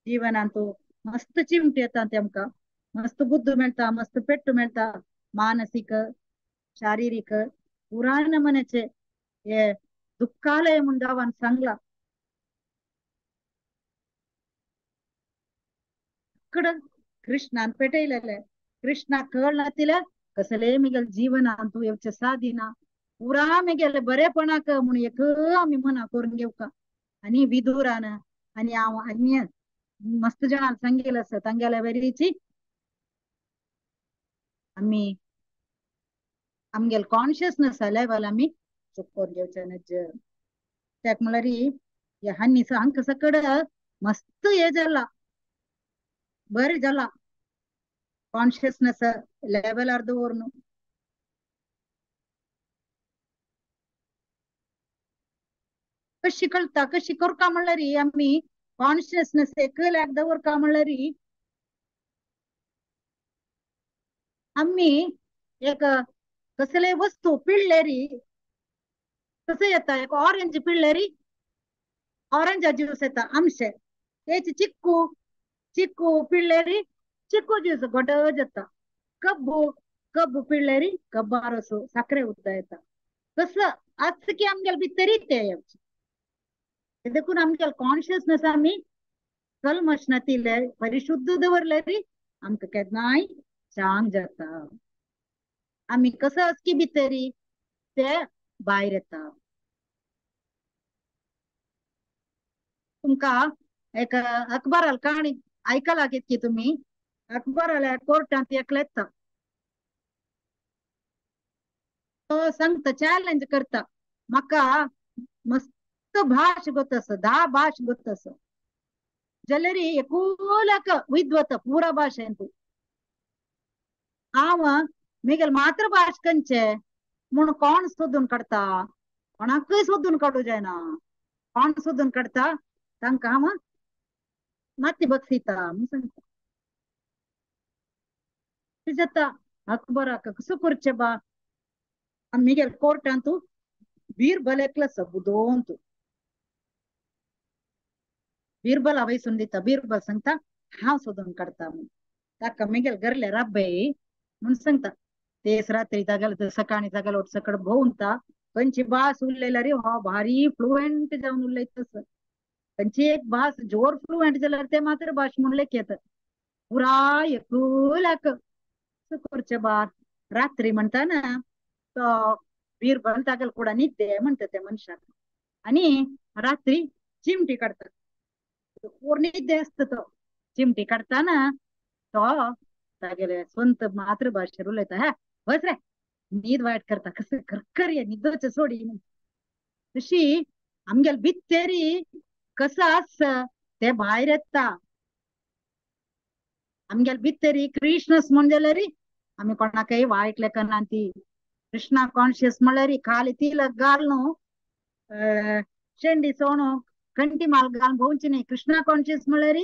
जीवनांतू मस्त चिमटी येता ते आमकां, मस्त बुद्ध मेळटा, मस्त पेट्टू मेळटा, मानसीक शारीरिक पुराय नमनाचे हे दुःखालय म्हूण देवान सांगला. कृष्णान पेटयलेले कृष्णा कळना तिला कसले मिगेल जीवनांतू येवचे सादिना पुरा मिगेले बरेपणाक म्हूण एक आमी मना करून घेवका. आनी विदुरान आनी हांव आनी मस्त जाणांक सांगेल आसा तांगेल्या वेरीची आमी आमगेले कॉन्शियसनेस लेवल आमी चुकोवन घेवचे नज. त्याक म्हणल्यार हांनी हांकां सकड मस्त हे जाला, बरें जाला कॉन्शियसनेस लेवलार दवरून. कशी कळटा कशी करका म्हणल्यार आमी कॉन्शियसनेस एकल्याक दवरका म्हणल्यार आमी एक कसले वस्तू पिळ्ळेरी कसं येता, एक ऑरेंज पिळ्ळेरी ऑरेंजा ज्यूस येता आमशे, तेची चिक्कू चिक्कू पिळ्ळेरी चिक्कू ज्यूस गोडज येता, कब्बू कब्बू पिळ्ळेरी कब्बा रस साखरे उद्दा येता. कसं आजकी आमगेले भितरी ते येवचे. देखून आमगेले कॉन्शियसनेस आमी कल्मश नातिल्ले परिशुद्ध दवरले आमकां केन्नाय चांग जाता. आमी कसं आसकी भितरी ते भायर येता. तुमकां एक अकबराल काणी आयकला कितकी तुमी? अकबराल्या कोर्टांत एकलें येता, तो सांगता चॅलेंज करता, म्हाका मस्त भाश गोत आसा, 10 भाश गोत आसा, जाल्यार एकुलाक विद्वत पुरा भाशेंत हांव मिगेल मातृभाश खंयचे म्हूण कोण सोदून काडटा? कोणाकय सोदून काडूं जायना. कोण सोदून काडटा तांकां हांव माती बक्षिता म्हूण सांगता. जाता अकबराक कसो करचें बा, मिगेल कोर्टांत बीरबल एकलो आसा बुदवंत, बीरबल वयसून दिता. बीरबल सांगता हांव सोदून काडटा म्हूण. ताका मिगेल घरले राब्बे म्हूण सांगता. तेच रात्री तागेले सकाळी तागेलो सकड भोंवता, खंयची भास उलयल्यार हो भारी फ्लुएंट जावन उलयता. खंयची एक भास जोर फ्लुएंट जाल्यार ते मात्र भाश म्हूण लेखयता पुराय एकूलाक करचे बा. रात्री म्हणटा ना तो बीरबल तागेल कुडा न्हिदे म्हणटा त्या मनशाक, आनी रात्री चिमटी काडटा, पोर न्हिदे आसता तो, चिमटी काडटाना तो तागेले स्वंत मातृभाशेर उलयता, हा बस रे न्हीद वायट करता कसं करकर न्हिदोचे सोडी. तशी आमगेले भितरी कसं आसा ते भायर येता. आमगेले भितरी कृष्णस म्हण जाल्यार आमी कोणाकय वायट लेखना ती. कृष्णा कॉन्शियस म्हणल्यार खाली तिलक घाल न्हू, शेंडी सोणू कंटी माल घालून भोंवची न्ही. कृष्णा कॉन्शियस म्हणल्यार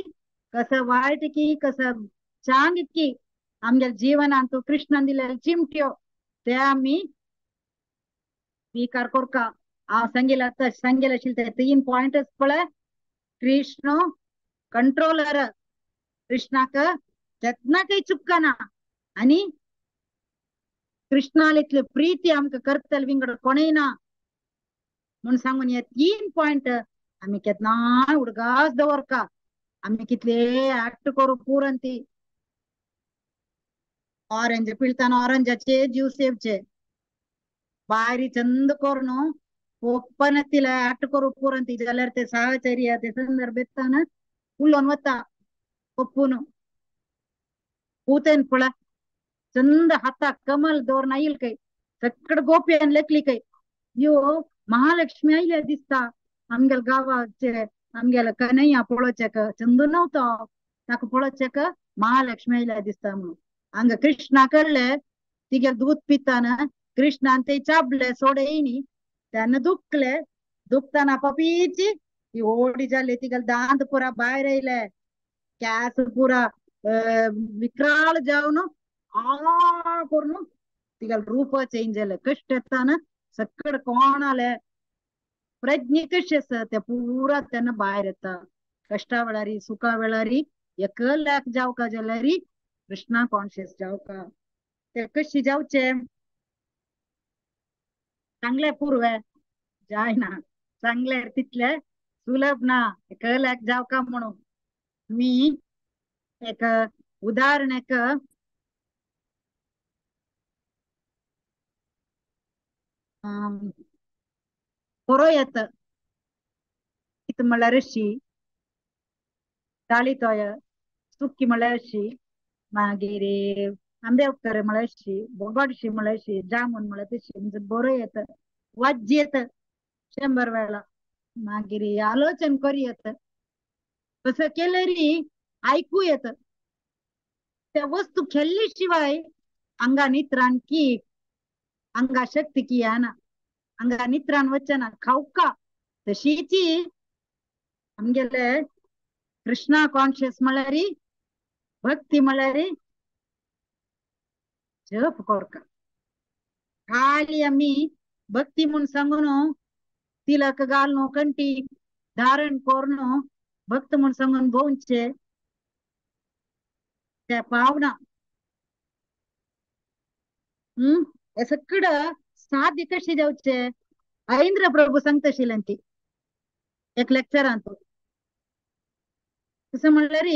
कसं वायट की कसं चांग की आमगेल्या जीवनांतु कृष्णान दिलेले चिमट्यो ते आमी स्वीकार करका. हांव सांगिला सांगेल आशिल्ले ते 3 पॉयंटस पळय. कृष्ण कंट्रोलर, कृष्णाक केन्ना काही चुकना आनी कृष्णाले इतले प्रीती आमकां करतले विंगड कोणय ना म्हूण सांगून हे 3 पॉयंट आमी केन्नाय उडगास दवरका. आमी कितले ऍक्ट करू पुरंती ऑरेंज पिळताना ऑरेंजाचे ज्यूस येवचे भायर चंद करून ओपन तिला ऍक्ट करू पुरंती जाल्यार ते साहचर्य ते संदर्भ येताना उलोवन वता ಒಪ್ಪುನು पूतेन पळय चंद हाताक कमल दवरून आयल काय सगळे गोपयान लेखली काय यो महालक्ष्मी आयल्या दिसता आमगेल्या गांवाचे आमगेल्या कन्हैया पळोवच्याक चंदू नव्हतो ताका पळोवच्याक महालक्ष्मी आयल्या दिसता म्हणून. हांगा कृष्णा कडले तिगेले दूद पिताना कृष्णान ते चाबले सोडयनी तेन्ना दुखले दुखताना पपीची ती ओडी जाली तिगेले दांत पुरा भायर आयले केस पुरा विक्राळ जावन आ करून तिगेले रूप चेंज जाले. कश्ट येताना सगळे कोणाले प्रज्ञे कशी आसा ते पुरा तेन्ना भायर येता. कश्टा वेळारी सुखा वेळारी एकल्याक जावका जाल्यार कृष्णा कॉन्शियस जावका. ते कशी जावचे सांगले पूर्वे जायना सांगल्यार तितले सुलभ ना एकल्याक जावका म्हणून. मी एक उदाहरण एक बरोवं येता म्हळ्यार अशी ताळी तोय सुकी म्हळ्यार अशी मागीर आंबेकर म्हळ्यार अशी बोगडशी म्हळ्यार अशी जामून म्हळ्यार तशी म्हणजे बरो येता वाज्य येता 100 वेळा. मागीर आलोचन करी येता तसं केल्यारी आयकू येत. त्या वस्तू खेळली शिवाय अंगा नित्राण की अंगा शक्ती की येना अंगा नित्राण वचना खावका. तशीची आमगेले कृष्णा कॉन्शियस म्हळ्यार भक्ती म्हळ्यार जप करका. खाली आमी भक्ती म्हूण सांगून तिलक घालून कंठी धारण करून भक्त म्हूण सांगून भोंवचे त्या पावना. हे सगळं साध्य कशें जावचे ऐंद्र प्रभू सांगता आशिल्ले ती एक लेक्चरांत. तशें म्हणल्यार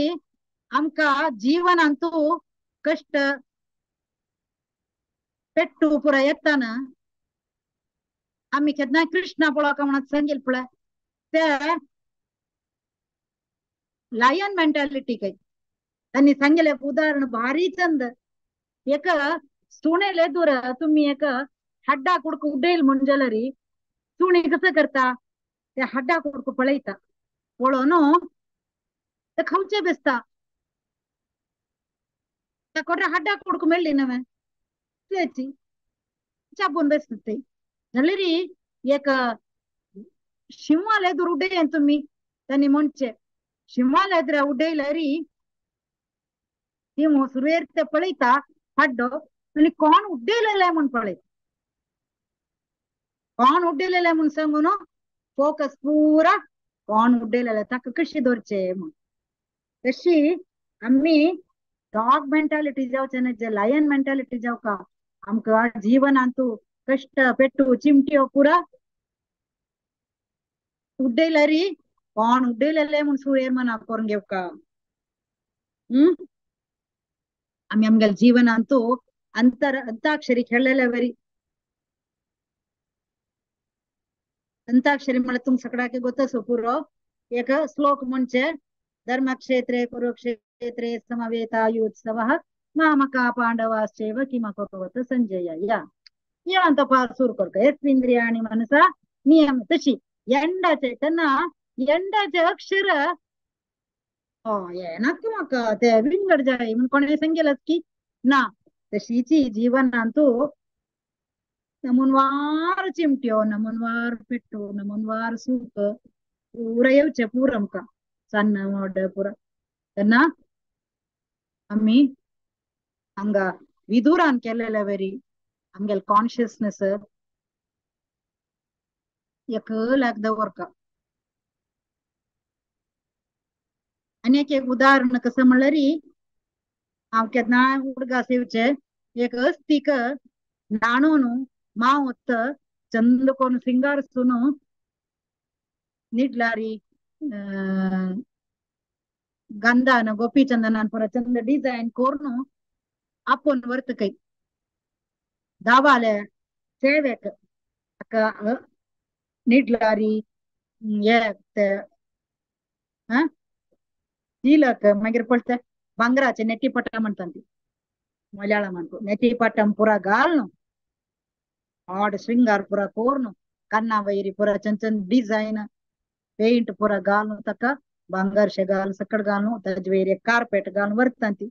आमकां जीवनांतू कश्ट पेट्टू पुरा येताना आमी केन्ना कृष्णा पळोवका म्हणून सांगेल पळय ते लायन मेंटालिटी काय त्यांनी सांगेले उदाहरण भारी चंद. एक सुणेले दूर तुम्ही एक हड्डा कुडक उडयल म्हूण जाल्यार सुणे कसं करता ते हड्डा कुडक पळयता पळोवन ते खावचे बेसता त्या कोटा हड्डा कुडक मेळ्ळी नवे तेची चाबून बेसता ते जाल्यार एक शिंवाले दूर उडयन तुम्ही त्यांनी म्हणचे शिंवाले एदरा उडयल्यार ती सुरवेर ते पळयता हड्डो आनी कोण उड्डयलेले म्हूण पळयता कोण उड्डयलेले म्हूण सांगून फोकस पुरा कोण उड्डयलेले ताका कशी दवरचे म्हूण. तशी आमी डॉग मेंटालिटी जावचे ना जे लायन मेंटालिटी जावका. आमकां जीवनांतू कश्ट पेट्टू चिमट्यो पुरा उड्डयल्यार कोण उड्डयलेले म्हूण सुळेर मना करून घेवका. आमी आमगेल्या जीवनांतू अंतर अंताक्षरी खेळलेले वरी. अंताक्षरी म्हळ्यार तुमकां सगळ्याक गोत पुरो एक श्लोक म्हणजे धर्मक्षेत्रे कुरुक्षेत्रे समवेतायुत्सवः मामका पांडवाश्चैव किमकुर्वत संजय. या या ಅಂತ सुरू करता यस्मिंद्रियाणि मनसा नियम तशी एंडाचे तेन्ना एंडाचे अक्षर येनाक म्हाका ते विंगड जाय म्हूण कोणें सांगेलाच की ना. तशीची जीवनांतू नमूनवार चिमट्यो नमूनवार पेट्टू नमूनवार सूप पुरा येवचे पूर आमकां सान्न मोड पुरा. तेन्ना आमी हांगा विदुरान केलेल्या वरी आमगेले कॉन्शियसनेस एकल्याक दवरता. आनी एक एक उदाहरण कसं म्हणल्यार हांव केन्नाय उडगास येवचे एक अस्तीक न्हाणून मावत चंद कोण सिंगारसून निटलारी गंधान गोपीचंदनान पुरा चंद डिझायन करून आपोवन व्हरता दावाले सेवेक ताका निटलारी हे ते तिलक मागीर पळय भांगराचे नेटीपट्टा म्हणटा ती मलयाळम नेटीपट्टम पुरा घालून आड शृंगार पुरा कोरून कन्ना वैरी पुरा चंद चंद डिझायन पेंट पुरा घालून ताका भांगरशे घालून सकट घालून ताजे वयर कार्पेट घालून व्हरता ती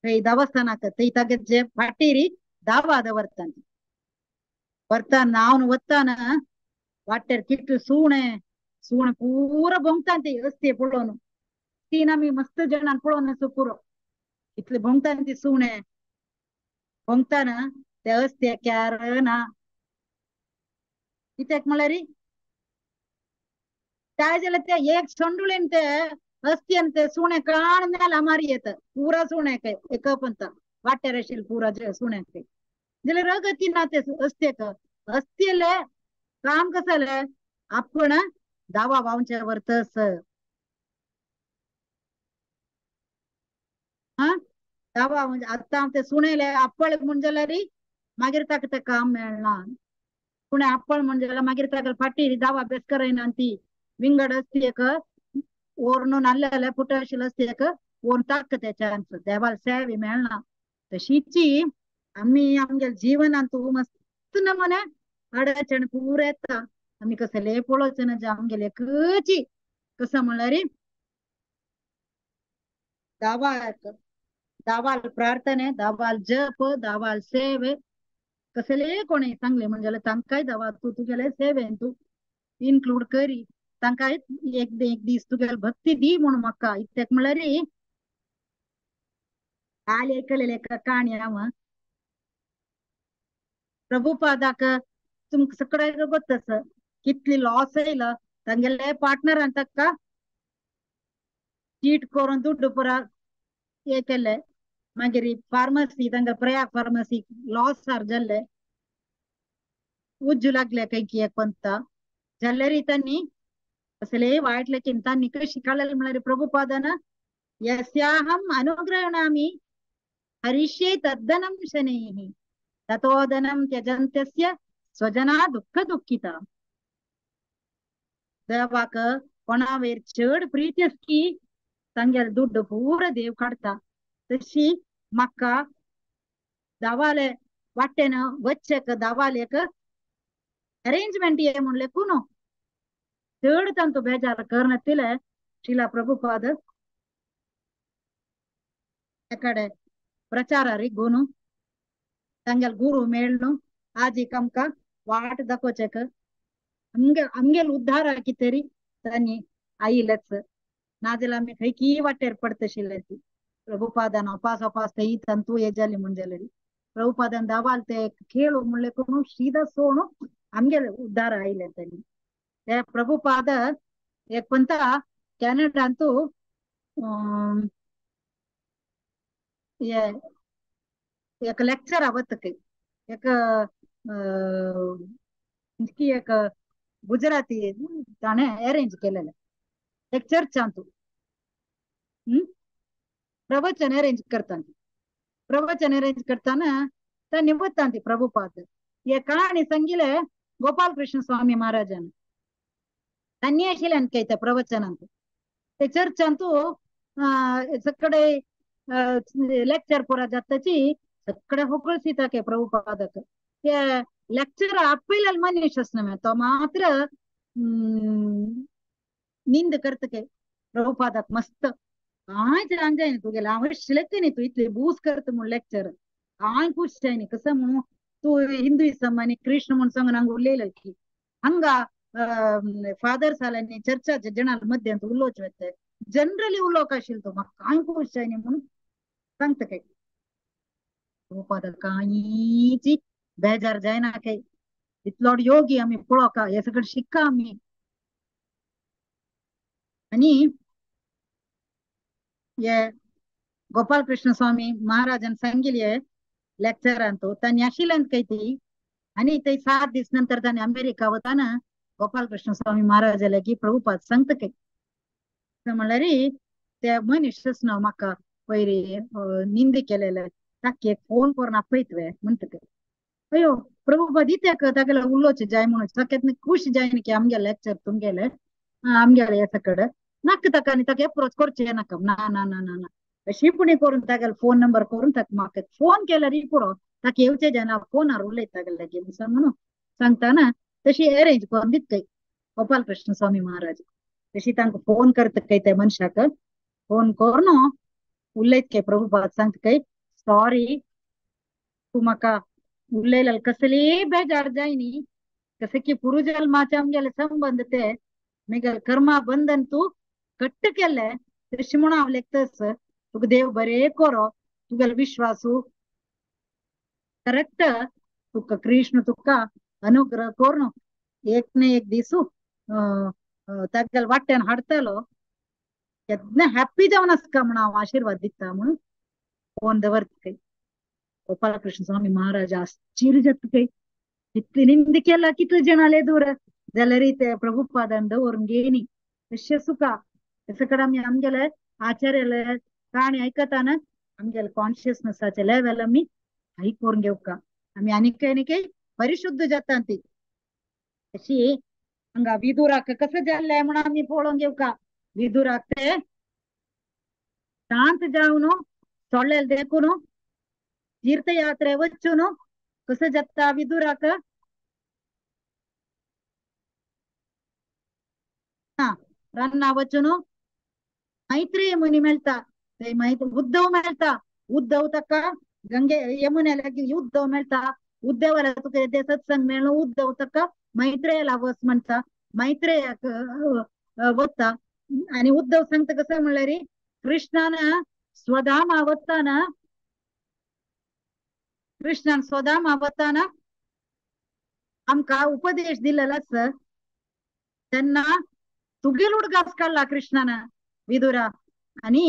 थंय देवस्थानाक थंय तागे जे फाटीरी दावा दवरता ती व्हरता न्हावन वताना वाटेर कितले सुणे सुणे पुरा भोंवता ती रस्ते पळोवन तीन आमी मस्त जाणां पळोवन असो पुरो इतले भोंवता ती सुणे भोंवताना ते अस्ते क्यार ना कित्याक म्हणल्यार काय जाल्यार ते एक सोंडुळेन ते अस्त्यान ते सुणे काण मेला मारी येता पुरा सुण्याक एक पंत वाटेर आशिल्ले पुरा सुण्याक जाल्यार रगती ना ते अस्तेक अस्तेले काम कसं जालें आपण दावा व्हांवचे व्हरतस हा दावा म्हणजे आतां ते सुणेले आपळ म्हण जाल्यार मागीर ताका तें काम मेळना सुणे आपळ म्हण जाल्यार मागीर ताका फाटीर दावा बेस करना ती विंगड अस्तेक ओरून नाल्ले पुट आशिल्ले अस्तेक ओरून ताका ते चान्स देवाल सेवे मेळना. तशीची आमी आमगे जिवनांत मस्त नमुने अडचण पुरा येता आमी कसले पळोवचें ना जे आमगेले एकची कसं म्हणल्यार दावाक दावाल प्रार्थने दावाल जप दावाल सेवे कसले कोणी सांगले म्हणजे जाल्यार तांकांय दावा तूं तुगेले सेवेन तूं इन्क्लूड करी तांकांय एक एक दीस तुगेले भक्ती दी म्हूण म्हाका इतक्याक म्हणल्यार काल आयकलेले एका काणी हांव प्रभुपादाक तुमकां सगळ्यांक गोत्त आसा कितली लॉस येयला तांगेले पार्टनरान ताका चीट करून दुड्ड पुरा हे केले मागीर फार्मसी तांकां प्रयाग फार्मसी लॉस सार जाल्ले उज्जू लागले खंय एक पंता जाल्यार तांणी कसले वायट लेखीन तांणी कशी काडलेले म्हळ्यार प्रभुपादान यस्याहम अनुग्रहणामि हरिष्ये तद्धनं शनैः ततोधनं त्यजन्त्यस्य स्वजना दुःख दुःखिता. देवाक कोणा वयर चड प्रीती आसकी तांगेले दुड्ड पुरा देव काडटा तशी म्हाका दावाले वाटेन वच्चेक दावालेक अरेंजमेंट ये म्हणले कुनो चड तांतू बेजार करनातिले शिला प्रभुपाद एकडे प्रचारारी गुणू तांगेले गुरू मेळ्ळो आजीक आमकां वाट दाखोवचेक आमगे आमगेले उद्धार कितें तांणी आयिल्लेच नाजाल्यार आमी खंय की वाटेर पडतशिल्ले ती प्रभुपादान अपास अपास थंय तंतू हे जाली म्हूण जाल्यार प्रभुपादान दावाल ते खेळ म्हणले कोण सीधा सोणू आमगेले उद्धार आयले तांणी. ते प्रभुपाद एक पंता कॅनडांतू एक लेक्चर आवत एक एक गुजराती ताणें अरेंज केलेलें एक चर्चांतू प्रवचन अरेंज करता प्रवचन अरेंज करताना तांणी वता ती प्रभुपाद हे कहाणी सांगिले गोपाल कृष्ण स्वामी महाराजान तांणी आशिल्ल्यान काय त्या प्रवचनांत ते चर्चांतू सगळे लेक्चर पुरा जाताची सगळे होकळसीता के प्रभुपादक ते लेक्चर आपयलेले मनीस आसना तो मात्र निंद करता के प्रभुपादाक मस्त कांय जाण जायना तुगेलें हांव शिलेक न्ही तूं इतले बूस करता म्हूण लेक्चर कांय खूश जायना कसं म्हणून तूं हिंदुइसम आनी कृष्ण म्हूण सांगून हांगा उलयलें की हांगा फादर सालांनी चर्चाच्या जणां मध्यांत उलोवचें वता जनरली उलोवंक आशिल्लो तो म्हाका कांय खोश जायना म्हणून सांगता काय प्रभुपाद कांयच बेजार जायना काय इतलो योगी आमी पळोवका हे सगळें शिक्का आमी. आनी हे गोपाल कृष्ण स्वामी महाराजान सांगिल्ले लेक्चरान तो तांणी आशिल्ल्यान काय ती आनी ते 7 दीस नंतर तांणी अमेरिका वताना गोपाल कृष्ण स्वामी महाराजा लागीं प्रभुपाद सांगता काय म्हणल्यार ते मनीस न्हू म्हाका पयरी निंदी केलेले ताका एक फोन करून आपयतवे म्हणटा ते. अयो प्रभुपाद इत्याक तागेले उलोवचें जाय म्हणून ताका खूश जायना की आमगे लेक्चर तुमगेले आमगेले हें कडेन नाका ताका आनी ताका एप्रोच करचें नाका ना ना ना ना ना अशी पुणी करून तागेले फोन नंबर करून ताका म्हाका फोन केल्यार पुरो ताका येवचें जायना फोनार उलयता तागेले लागीं म्हणून सांगतना तशी अरेंज करून दित काय गोपाल कृष्ण स्वामी महाराज. तशी तांकां फोन करता काय त्या मनशाक फोन करून उलयत काय प्रभुपाद सांगता काय सॉरी तूं म्हाका उलयलें कसली बेजार जायनी कशें की पुर्वजल्माचे आमगेले संबंद ते मेगेले कर्मा बंधन तूं कट्ट केलें तशें म्हणून हांव लेखतस तुका देव बरें करो तुगेलो विश्वासू करेक्ट तुका कृष्ण तुका अनुग्रह करून एक ने एक दिसू तागेले वाट्यान हाडटलो केन्ना हॅप्पी जावन आसका म्हणून हांव आशिर्वाद दिता म्हणून फोन दवरता काय. गोपाल कृष्ण स्वामी महाराज आश्चर्य जाता काय कितली निंद केला कितले जाणाले दूर जाल्यार ते प्रभुपादान दवरून घेयनी तशें सुखा. तशें आमी आमगेले आचार्याले काणी आयकताना आमगेले कॉन्शियसनेसाचे लेवल आमी हाय करून घेवका आमी आनीक आनीक परिशुद्ध जाता ती. अशी हांगा विदुराक कसं जाल्लें म्हणून आमी पळोवन घेवका. विदुराक ते शांत जावन सोडलेले देखून तीर्थयात्रे वचून कसं जाता विदुराक रान्ना वचून मैत्रेय मुनी मेळटा ते उद्धव मेळटा उद्धव ताका गंगे यमुने लागीं उद्धव मेळटा उद्धवाला तुका ते सत्संग मेळ्ळो उद्धव ताका मैत्रेयाला वच म्हणटा मैत्रेयाक वता आनी उद्धव सांगता कसं म्हणल्यार कृष्णान स्वधामा वताना कृष्णान स्वधामा वताना आमकां उपदेश दिलेलो आसा तेन्ना तुगेलो उडगास काडला कृष्णान विदुरा आनी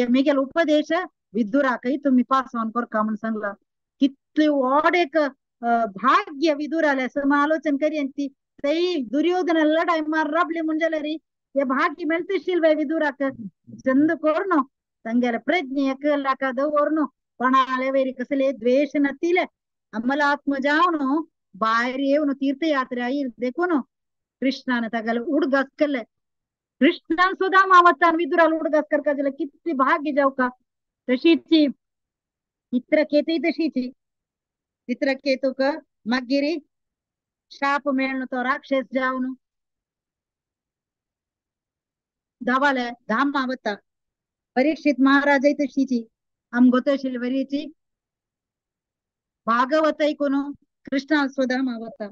मेगेलो उपदेश विदुराकय तुमी पास ऑन करका म्हणून सांगला. कितले व्हड एक भाग्य विदुराले असं आलोचन करी ती तई दुर्योधन लढाई मार राबली म्हण जाल्यार हे भाग्य मेळतशील बाय विदुराक चंद करून तांगेले प्रज्ञेक लाका दवरून कोणाले वयर कसले द्वेश नातिले आम्हाला आत्म जावन भायर येवन तीर्थयात्रा देखून कृष्णान तागेले उडगास केले. कृष्णान सुद्धा मावतान विदुराला उडगास करका जाल्यार कितली भाग्य जावका. तशीच चित्रकेतूय तशीच चित्रकेतूक मागीर शाप मेळ्ळो तो राक्षस जावन धावाले धामा वता. परीक्षित महाराजय तशीच आमगो तशील वरीची भागवत ऐकून कृष्णा स्वधामा वता.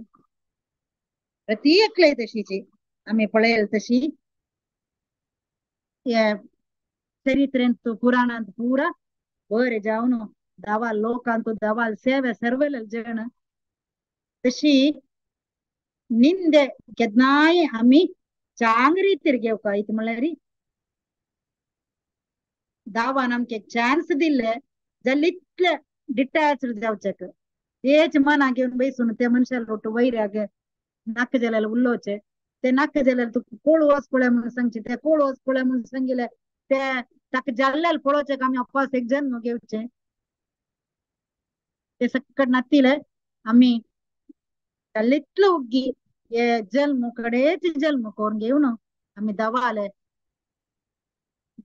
प्रति एकले तशीची आमी पळयल तशी चरित्रेंत पुराणांत पुरा बरें जावन धावाल लोकांत धावाल सेवे सर्वेल जण तशी निंदे केन्नाय आमी चांग रितीर घेवका. इत म्हणल्यार दावान आमकां एक चान्स दिल्ले जाल्यार इतले डिटॅच्ड जावचेक तेच मनाक घेवन बैसून त्या मनशाक लोट वैराग नाका जाल्यार उलोवचें ते नाका जाल्यार तुका कोळ वच पळय म्हणून सांगचें ते कोळ वच पळय म्हणून सांगिल्लें ते ताका जाल्ल्याल पळोवचें आमी अप्पास एक जन्म घेवचें ते सकट नातिले आमी जाल्ले उग्गी हे जल्म कडेच जल्म करून घेवन आमी दवाले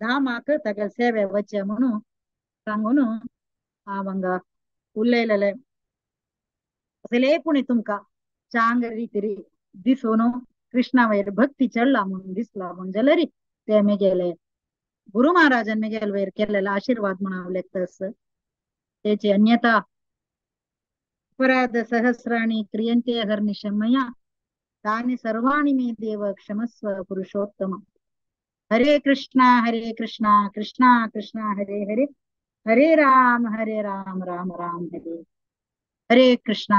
धामाक तागेले सेवे वचचें म्हणून सांगून हांव हांगा उलयलेलें. कसलेय पुणी तुमकां चांग रितीर दिसून कृष्णा वयर भक्ती चडला म्हणून दिसला म्हूण जाल्यार ते मेगेले गुरु महाराजान मेगेले वयर केलेले आशिर्वाद म्हणून हांव लेखता. तेचे अन्यथा अपराध सहस्राणि क्रियन्ते अहर्निशं मया तानि सर्वाणि मे देव क्षमस्व पुरुषोत्तम. ಹರೇ ಕೃಷ್ಣ ಹರೇ ಕೃಷ್ಣ ಕೃಷ್ಣ ಕೃಷ್ಣ ಹರೇ ಹರೇ, ಹರೇ ರಾಮ ಹರೇ ರಾಮ ರಾಮ ರಾಮ ಹರೇ. ಹರೇ ಕೃಷ್ಣ.